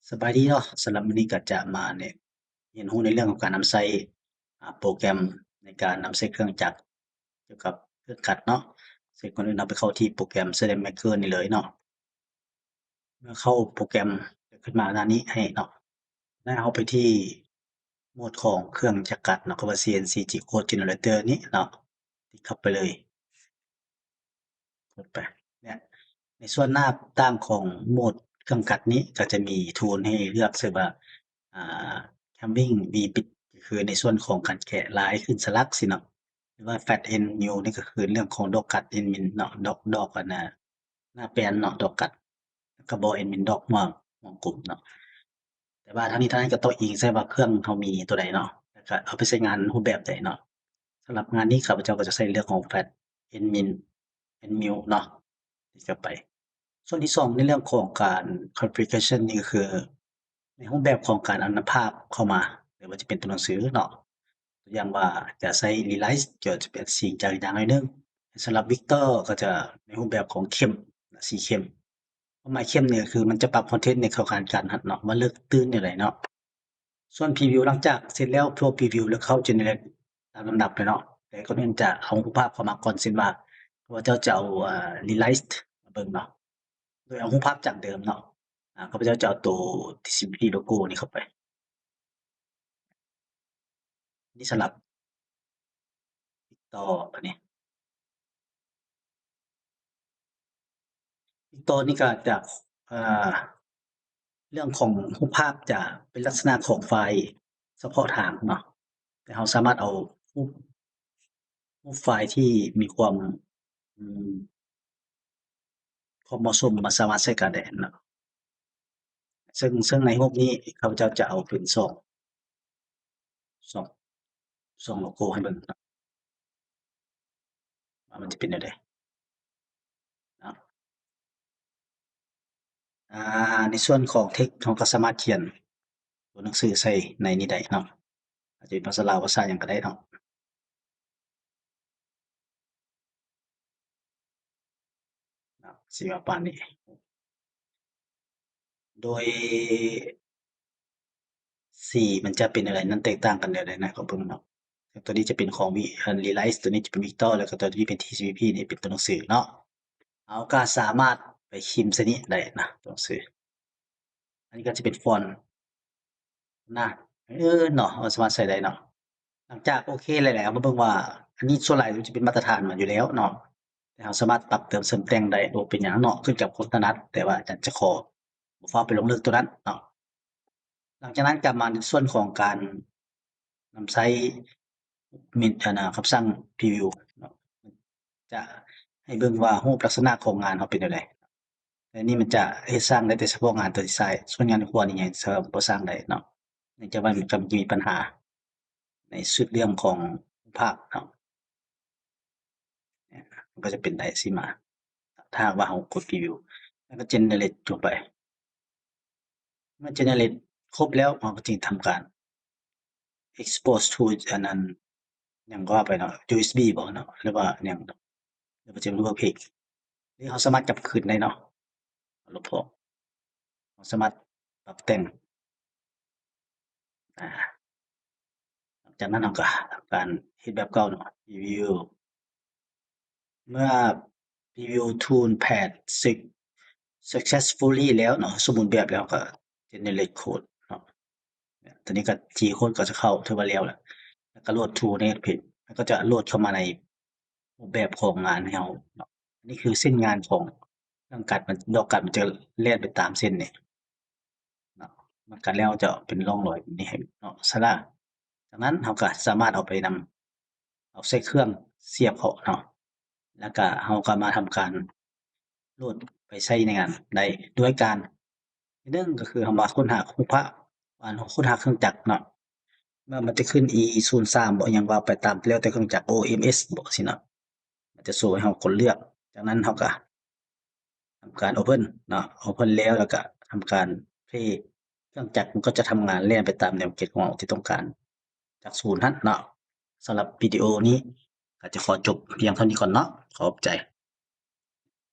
ສະບາຍດີເນາະ, ສຳລັບມື້ນີ້ກໍຈະມາແນະ ຮຽນຮູ້ໃນເລື່ອງຂອງການນຳໃຊ້ ອາ ໂປຣແກຣມໃນການນຳໃຊ້ເຄື່ອງຈັກ ກ່ຽວກັບເຄື່ອງກັດເນາະ. ເຊິ່ງກ່ອນອື່ນເຮົາໄປເຂົ້າທີ່ໂປຣແກຣມ SLAM Maker ນີ້ເລີຍເນາະ. ເມື່ອເຂົ້າໂປຣແກຣມ ຈະຂຶ້ນມາໜ້ານີ້ໃຫ້ເນາະ, ແລ້ວເຮົາໄປທີ່ໂໝດຂອງເຄື່ອງຈັກກັດເນາະ, ຄຳວ່າ CNC G Code Generator ນີ້ເນາະ, ຕິດເຂົ້າໄປເລີຍ. ກົດໄປ ເນຍ ໃນສ່ວນໜ້າຕ່າງຂອງໂໝດເຄື່ອງກັດນີ້ ກໍຈະມີທູນໃຫ້ເລືອກ ເຊັ່ນວ່າ ອ່າ Carving, V-Bit ກໍຄືໃນສ່ວນຂອງການແກະລາຍຂຶ້ນສະຫຼັກຊີ້ເນາະ, ຫຼືວ່າ Flat End Mill ນີ້ກໍຄືເລື່ອງຂອງດອກກັດ End Mill ເນາະ, ດອກ ດອກອັນນ່າ ໜ້າແປນເນາະ, ດອກກັດ ແລ້ວກໍບໍ່ End Mill ດອກຫົວ ຫົວກົມເນາະ. ແຕ່ວ່າທັງນີ້ທັງນັ້ນກໍຕ້ອງອີງໃສ່ວ່າເຄື່ອງເຮົາມີຕົວໃດເນາະ, ແລ້ວກໍເອົາໄປໃຊ້ງານຮູບແບບໃດເນາະ. ສຳລັບງານນີ້ຂ້າພະເຈົ້າກໍຈະໃຊ້ເລື່ອງຂອງ Flat End Mill, End Mill ເນາະ, ທີ່ຈະໄປ. ສ່ວນທີສອງ ໃນເລື່ອງຂອງການ Configuration ນີ້ກໍຄືໃນຮູບແບບຂອງການເອົານຳພາບເຂົ້າມາ, ຫຼືວ່າຈະເປັນຕົວໜັງສືເນາະ, ຕົວຢ່າງວ່າຈະໃຊ້ Relight ກໍຈະເປັນສີຈາງໆໜ້ອຍໜຶ່ງ. ສຳລັບ Victor ກໍຈະໃນຮູບແບບຂອງເຂັ້ມ, ສີເຂັ້ມ. ຄວາມໝາຍເຂັ້ມນີ້ກໍຄືມັນຈະປັບຄອນເທັນໃນເຂົ້າຂານກັນຫັ້ນເນາະ, ວ່າເລິກຕື້ນແນວໃດເນາະ. ສ່ວນ Preview ຫຼັງຈາກເສັດແລ້ວ ພວກ Preview ແລ້ວເຂົ້າ Generate ຕາມລຳດັບເລີຍເນາະ. ແຕ່ກ່ອນອື່ນຈະເອົາຮູບພາບເຂົ້າມາກ່ອນ, ເຊັ່ນວ່າຂ້າພະເຈົ້າຈະເອົາ ເອີ Relight ມາເບິ່ງເນາະ, ໂດຍເອົາຮູບພາບຈາກເດີມເນາະ. ອາ ຂ້າພະເຈົ້າຈະເອົາໂຕທີຊີພີພີໂລໂກ້ນີ້ເຂົ້າໄປ. ນີ້ສຳລັບ Victor ບາດນີ້ Victor ນີ້ກໍຈະ ເອີ ເລື່ອງຂອງຮູບພາບຈະເປັນລັກສະນະຂອງໄຟລ໌ສະເພາະທາງເນາະ, ແຕ່ເຮົາສາມາດເອົາຮູບ ຮູບໄຟລ໌ທີ່ມີຄວາມ ອືມ ຄວາມເໝາະສົມມາສາມາດໃຊ້ການໄດ້ເນາະ. ເຊິ່ງ ເຊິ່ງໃນຮູບນີ້ຂ້າພະເຈົ້າຈະເອົາເປັນຊ່ອງ ຊ່ອງ ຊ່ອງໂລໂກ້ໃຫ້ເບິ່ງເນາະ ວ່າມັນຈະເປັນແນວໃດເນາະ. ອາ ໃນສ່ວນຂອງ text ເຮົາກໍສາມາດຂຽນຕົວໜັງສືໃສ່ໃນນີ້ໄດ້ເນາະ, ອາດຈະເປັນພາສາລາວ ພາສາຫຍັງກໍໄດ້ເນາະ. ເນາະ ຊິວ່າປານນີ້ ໂດຍສີມັນຈະເປັນແນວໃດນັ້ນ ແຕກຕ່າງກັນແນວໃດນະ ກໍເບິ່ງເນາະ. ຕົວນີ້ຈະເປັນຂອງວິ ອັນ Relight, ຕົວນີ້ຈະເປັນ Victor ແລ້ວກໍຕົວນີ້ເປັນ ທີຊີພີພີ ນີ້ເປັນຕົວໜັງສືເນາະ. ເຮົາກໍສາມາດໄປພິມໃສ່ນີ້ໄດ້ນະ ຕົວໜັງສື. ອັນນີ້ກໍຈະເປັນຟອນນະ ເອີ ເນາະ ເຮົາສາມາດໃສ່ໄດ້ເນາະ. ຫຼັງຈາກໂອເຄແລ້ວ ເຮົາມາເບິ່ງວ່າ ອັນນີ້ສ່ວນຫຼາຍມັນຈະເປັນມາດຕະຖານມາຢູ່ແລ້ວເນາະ, ແຕ່ເຮົາສາມາດປັບເຕີມເສີມແຕ່ງໄດ້ ບໍ່ເປັນຫຍັງເນາະ, ຂຶ້ນກັບຄົນຖະໜັດ, ແຕ່ວ່າອາຈານຈະຂໍບໍ່ຟ້າວໄປລົງເລິກຕົວນັ້ນເນາະ. ຫຼັງຈາກນັ້ນກໍມາໃນສ່ວນຂອງການນຳໃຊ້ ເມນ ອັນນ່າ ຄຳສັ່ງ Preview ເນາະ, ຈະໃຫ້ເບິ່ງວ່າຮູບລັກສະນະຂອງງານເຮົາເປັນແນວໃດ. ແຕ່ນີ້ມັນຈະເຮັດສ້າງໄດ້ແຕ່ສະເພາະງານຕົວທີ່ໃຊ້, ສ່ວນງານຄົວນີ້ຍັງບໍ່ສ້າງໄດ້ເນາະ, ເນື່ອງຈາກວ່າມັນກໍມີບັນຫາໃນຊຸດເລື່ອງຂອງຮູບພາບເນາະ. ມັນກໍຈະເປັນໄດ້ຊີ້ມາ ຖ້າຫາກວ່າເຮົາກົດ Preview ແລ້ວກໍ Generate ລົງໄປ. ເມື່ອ Generate ຄົບແລ້ວ ເຮົາກໍຈຶ່ງທຳການ Export to ອັນນັ້ນ ຫຍັງກໍວ່າໄປເນາະ, ຢູເອສບີບໍເນາະ ຫຼືວ່າຫຍັງ ຫຼືວ່າຈະເປັນ WebPack ຫຼືເຮົາສາມາດຈັບຄືນໄດ້ເນາະ, ລົບອອກ. ເຮົາສາມາດປັບແຕ່ງ ອາ ຈາກນັ້ນເຮົາກໍທຳການເຮັດແບບເກົ່າເນາະ, Preview. ເມື່ອ Preview Toolpath Suc- Successfully ແລ້ວເນາະ, ສົມບູນແບບແລ້ວ ເຮົາກໍ Generate Code ເນາະ. ຕົວນີ້ກໍ G Code ກໍຈະເຂົ້າ ຖືວ່າແລ້ວແຫຼະ, ແລ້ວກໍ Load to Next Page ແລ້ວກໍຈະໂຫຼດເຂົ້າມາໃນຮູບແບບຂອງງານໃຫ້ເຮົາເນາະ. ອັນນີ້ຄືເສັ້ນງານຂອງເຄື່ອງກັດ, ມັນ ດອກກັດມັນຈະແລ່ນໄປຕາມເສັ້ນນີ້ເນາະ, ມັນກັດແລ້ວຈະເປັນຮ່ອງລອຍແບບນີ້ໃຫ້ເນາະ ສະຫຼະ. ຈາກນັ້ນເຮົາກໍສາມາດເອົາໄປນຳ ເອົາໃສ່ເຄື່ອງສຽບເຂົ້າເນາະ, ແລ້ວກະເຮົາກໍມາທຳການໂຫຼດໄປໃຊ້ໃນງານໄດ້ ດ້ວຍການ ໜຶ່ງກໍຄືເຮົາມາຄົ້ນຫາຮູບພາບ ອັນ ຄົ້ນຫາເຄື່ອງຈັກເນາະ, ແລ້ວມັນຈະຂຶ້ນ ອີ ສູນສາມ ບໍ ຫຍັງວ່າໄປຕາມ ແລ້ວແຕ່ເຄື່ອງຈັກ ໂອ ເອັມ ເອສ ບໍ ຊີ້ເນາະ, ມັນຈະໂຊໃຫ້ເຮົາກົດເລືອກ. ຈາກນັ້ນເຮົາກໍ ທຳການ Open ເນາະ, Open ແລ້ວ ແລ້ວກະທຳການ Play ເຄື່ອງຈັກມັນກໍຈະທຳງານແລ່ນໄປຕາມແນວເຂດຂອງເຮົາທີ່ຕ້ອງການ ຈາກສູນຫັ້ນເນາະ. ສຳລັບວິດີໂອນີ້ກໍຈະຂໍຈົບພຽງເທົ່ານີ້ກ່ອນເນາະ. ຂອບໃຈ.